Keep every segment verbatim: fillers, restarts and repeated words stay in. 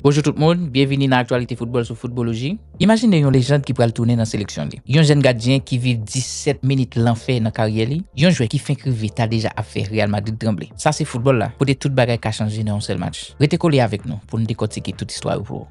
Bonjou tout moun, byenvini nan aktyalite foutbòl sou Footballogy. Imajine yon lejand ki pral tounen nan seleksyon li. Yon jèn gadyen ki viv disèt minit lanfè nan karyè li. Yon jwè ki fenk rive ta deja ap fè Real Madrid tranble. Sa se foutbòl la, kote tout bagay ka chanje nan yon sèl match. Rete kole avèk nou pou n dekòtike tout istwa yo pou ou.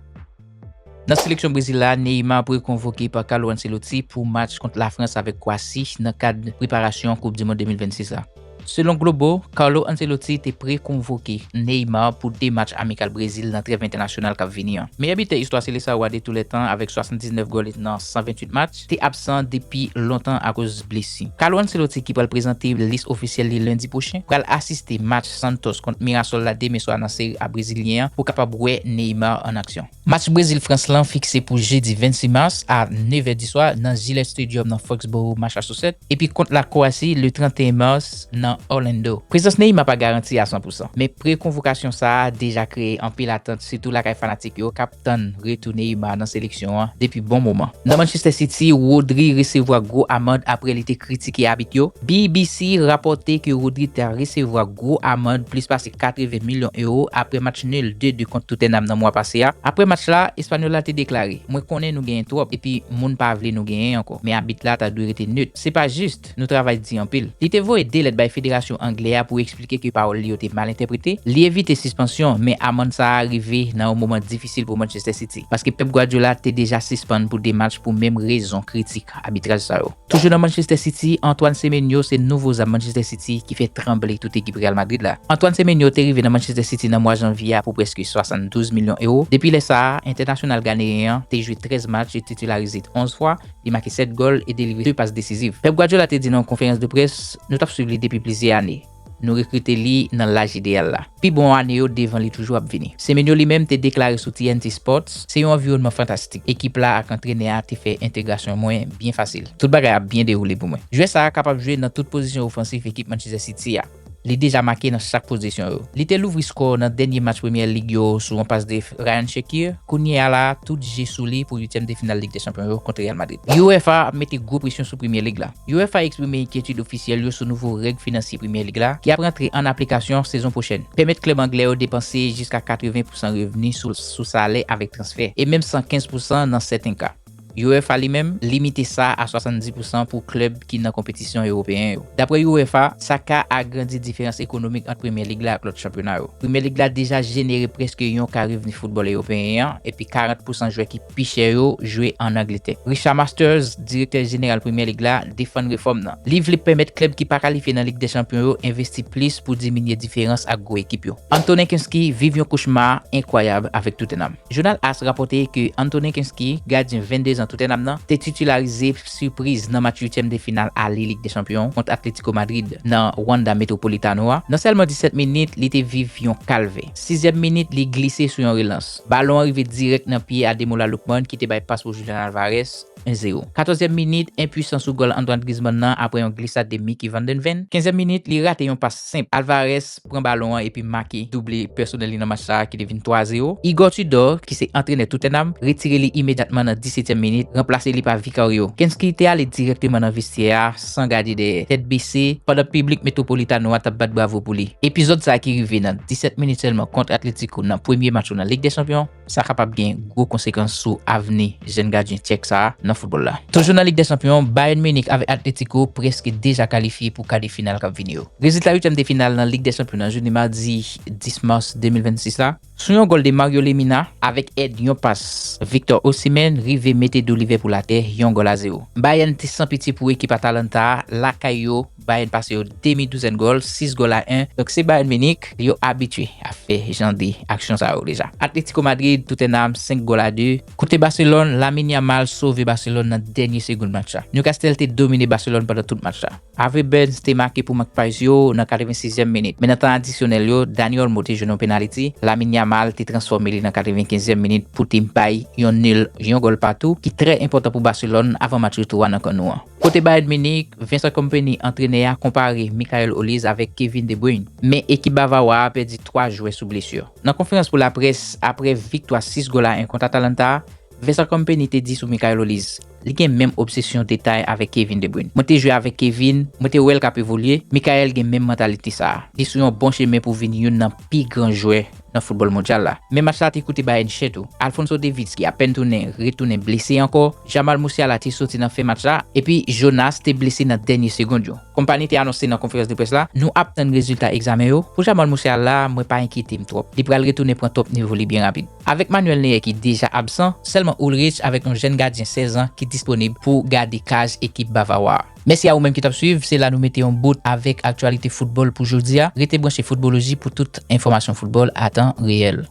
Nan seleksyon Brezil la, Neymar prekonvoke pa Carlo Ancelotti pou match kont Lafrans avèk Kwasi nan kad preparasyon Koup di Mond de mil vennsis la. Selon Globo, Carlo Ancelotti te prekonvoke Neymar pou de match amikal Brezil nan trèv entènasyonal k ap vini an. Meyè bitè istwa Seleção de tous les temps avèk swasanndiznèf gòl nan san venntuit match te absan depi lontan akoz blesi. Carlo Ancelotti, ki pral prezante lis ofisyèl li lendi pwochen, pral asiste match Santos kont Mirassol la demen swa nan Seri A brezilyen an pou kapab wè Neymar an aksyon. Match Brezil-Frans lan fikse pou jedi vennsis mas a nevè di swa nan Gillette Stadium nan Foxborough, Massachusetts, epi kont la Kwasi le trannteyen mas nan Orlando. Prezans Neymar pa garanti a san pou san, men prekonvokasyon sa a deja kreye anpil atant, sitou lakay fanatik yo k ap tann retou Neymar nan seleksyon an depi bon moman. Nan Manchester City, Rodri resevwa gwo amann apre li te kritike abit yo. B B C rapòte ke Rodri ta resevwa gwo amann plis pase katreven milyon ewo apre match nil de de kont Tottenham nan mwa pase a. Apre match la, Espanyòl la te deklare, "Mwen konnen nou genyen twòp, epi moun pa vle nou genyen ankò, men abit la ta dwe rete nèt. Se pa jis, nou travay di anpil." Li te voye de lèt bay federasyon anglè a pou eksplike ke pawòl li yo te mal entèprete. Li evite sispansyon, men amann sa a rive nan yon moman difisil pou Manchester City, paske Pep Guardiola te deja sispann pou de match pou menm rezon kritik abitraj sa yo. Toujou nan Manchester City, Antoine Semenyo se nouvo zam Manchester City ki fè tranble tout ekip Real Madrid la. Antoine Semenyo te rive nan Manchester City nan mwa janvye a pou prèske swasanndouz milyon ewo. Depi lè sa a, entènasyonal ganeyen an te jwe trèz match e titilarize onz fwa, li make sèt gòl e delivre de pas desiziv. Pep Guardiola te di nan yon konferans de près, "Nou t ap swiv li depi plizyè ane. Nou rekrite li nan laj ideyal la. Pi bon ane yo devan li toujou ap vini." Semenyo li menm te deklare sou T N T Sports, "Se yon anviwònman fantastik. Ekip la ak antrenè a te fè entegrasyon mwen byen fasil. Tout bagay ap byen dewoule pou mwen." Jwè sa a kapab jwe nan tout pozisyon ofansif ekip Manchester City a. Li deja make nan chak pozisyon yo. Li te louvri skò nan dènye match Premyè Lig yo sou yon pas de Ryan Shaqiri. Kounye a la, tout je sou li pou uityèm de final Lig dè Chanpyon yo kont Real Madrid. UEFA ap mete gwo presyon sou Premyè Lig la. UEFA eksprime enkyetid ofisyèl yo sou nouvo règ finansye Premyè Lig la, ki ap rantre an aplikasyon sezon pwochèn. Pèmèt klèb anglè yo depanse jiska katreven pousan revni sou, sou salè avèk transfè, e menm san kenz pousan nan sèten ka. UEFA li menm limite sa a swasanndis pousan pou klèb ki nan konpetisyon ewopeyen yo. Dapre UEFA, sa ka agrandi diferans ekonomik ant Premyè Lig la ak lòt chanpyona yo. Premyè Lig la deja jenere prèske yon ka revni foutbòl ewopeyen an, epi karant pousan jwè ki pi chè yo jwe ann Angletè. Richard Masters, direktè jeneral Premyè Lig la, defann refòm nan. Li vle pèmèt klèb ki pa kalifye nan Lig dè Chanpyon yo envesti plis pou diminye diferans ak gwo ekip yo. Antonin Kinski viv yon kochma enkwayab avèk Tottenham. Jounal AS rapòte ke Antonin Kinski, gadyen venndezan Tottenham nan, te titilarize sipriz nan match uityèm de final ale Lig dè Chanpyon kont Atlético Madrid nan Wanda Metropolitano a. Nan sèlman disèt minit, li te viv yon kalvè. Sizyèm minit, li glise sou yon relans. Balon an rive dirèk nan pye Ademola Lookman ki te bay pas pou Julian Alvarez, en zewo. Katòzyèm minit, enpwisans sou gòl Antoine Griezmann nan apre yon glisad de Mickey Van de Ven. Kenzyèm minit, li rate yon pas senp. Alvarez pran balon an epi make double pèsonèl li nan match sa a ki te vin twa zewo. Igor Tudor, ki se antrenè Tottenham, retire li imedyatman nan disetyèm minit, ranplase li pa Vicario. Kinski te ale dirèkteman nan vestyè a san gade dèyè, tèt bese, pandan piblik Metropolitano a t ap bat bravo pou li. Epizòd sa a ki rive nan disèt minit sèlman kont Atletico nan premye match yo nan Lig dè Chanpyon, sa kapab gen gwo konsekans sou avni jèn gadyen tchèk sa a nan foutbòl la. Toujou nan Lig dè Chanpyon, Bayern Munich avèk Atletico prèske deja kalifye pou ka de final k ap vini yo. Rezilta uityèm de final nan Lig dè Chanpyon nan jounen madi dis mas de mil vennsis la, sou yon gòl de Mario Lemina, avèk èd yon pas Victor Osimhen, rive mete do Liverpool atè, yon gòl a zewo. Bayern te san pitye pou ekip Atalanta a, lakay yo, Bayern pase yo demi douzèn gòl, sis gòl a en. Donk se Bayern Munich, yo abitye a fè jan de aksyon sa yo deja. Atletico Madrid, Tottenham, senk gòl a de. Kote Barcelone, Lamine Yamal sove Barcelone nan dènye segonn match la. Newcastle te domine Barcelone pandan tout match la. Harvey Barnes te make pou Magpies yo nan katrevensizyèm minit. Men nan tan adisyonèl yo, Dani Olmo te jwenn yon penaliti. Lamine Yamal te transfòme li nan katrevenkenzyèm minit pou te bay yon nil, yon gòl patou, ki trè enpòtan pou Barcelone avan match retou a nan kan nou an. Kote Bayern Munich, Vincent Kompany, antrenè a, konpare Michael Olise avèk Kevin De Bruyne. Men ekip Bavawa a pèdi twa jwè sou blesi. Nan konferans pou laprès, apre viktwa sis gòl a en kont Atalanta a, Vincent Kompany te di sou Michael Olise, li gen menm obsesyon detay avèk Kevin De Bruyne. Mwen te jwe avèk Kevin, mwen te wè l k ap evolye, Michael gen menm mantalite sa a. Li sou yon bon chemen pou vin youn nan pi gran jwè nan foutbòl mondyal la. Men match la te koute Bayern chè tou. Alphonso Davies ki apèn tounen, retounen blese ankò. Jamal Musiala te soti nan fen match la, epi Jonas te blese nan dènye segond yo. Kompany te anonse nan konferans de près la, nou ap tann rezilta egzamen yo. Pou Jamal Musiala, mwen pa enkyete m twòp. Li pral retounen pran twòp nivo li byen rapid. Avèk Manuel Neuer ki deja absan, sèlman Ulreich avèk yon jèn gadyen sèz an ki disponib pou gade kaj ekip Bavawa a. Mèsi a ou menm ki t ap swiv, se la nou mete yon bout avèk aktyalite foutbòl pou jodi a. Rete branche Foutboloji pou tout enfòmasyon foutbòl a tan reyèl.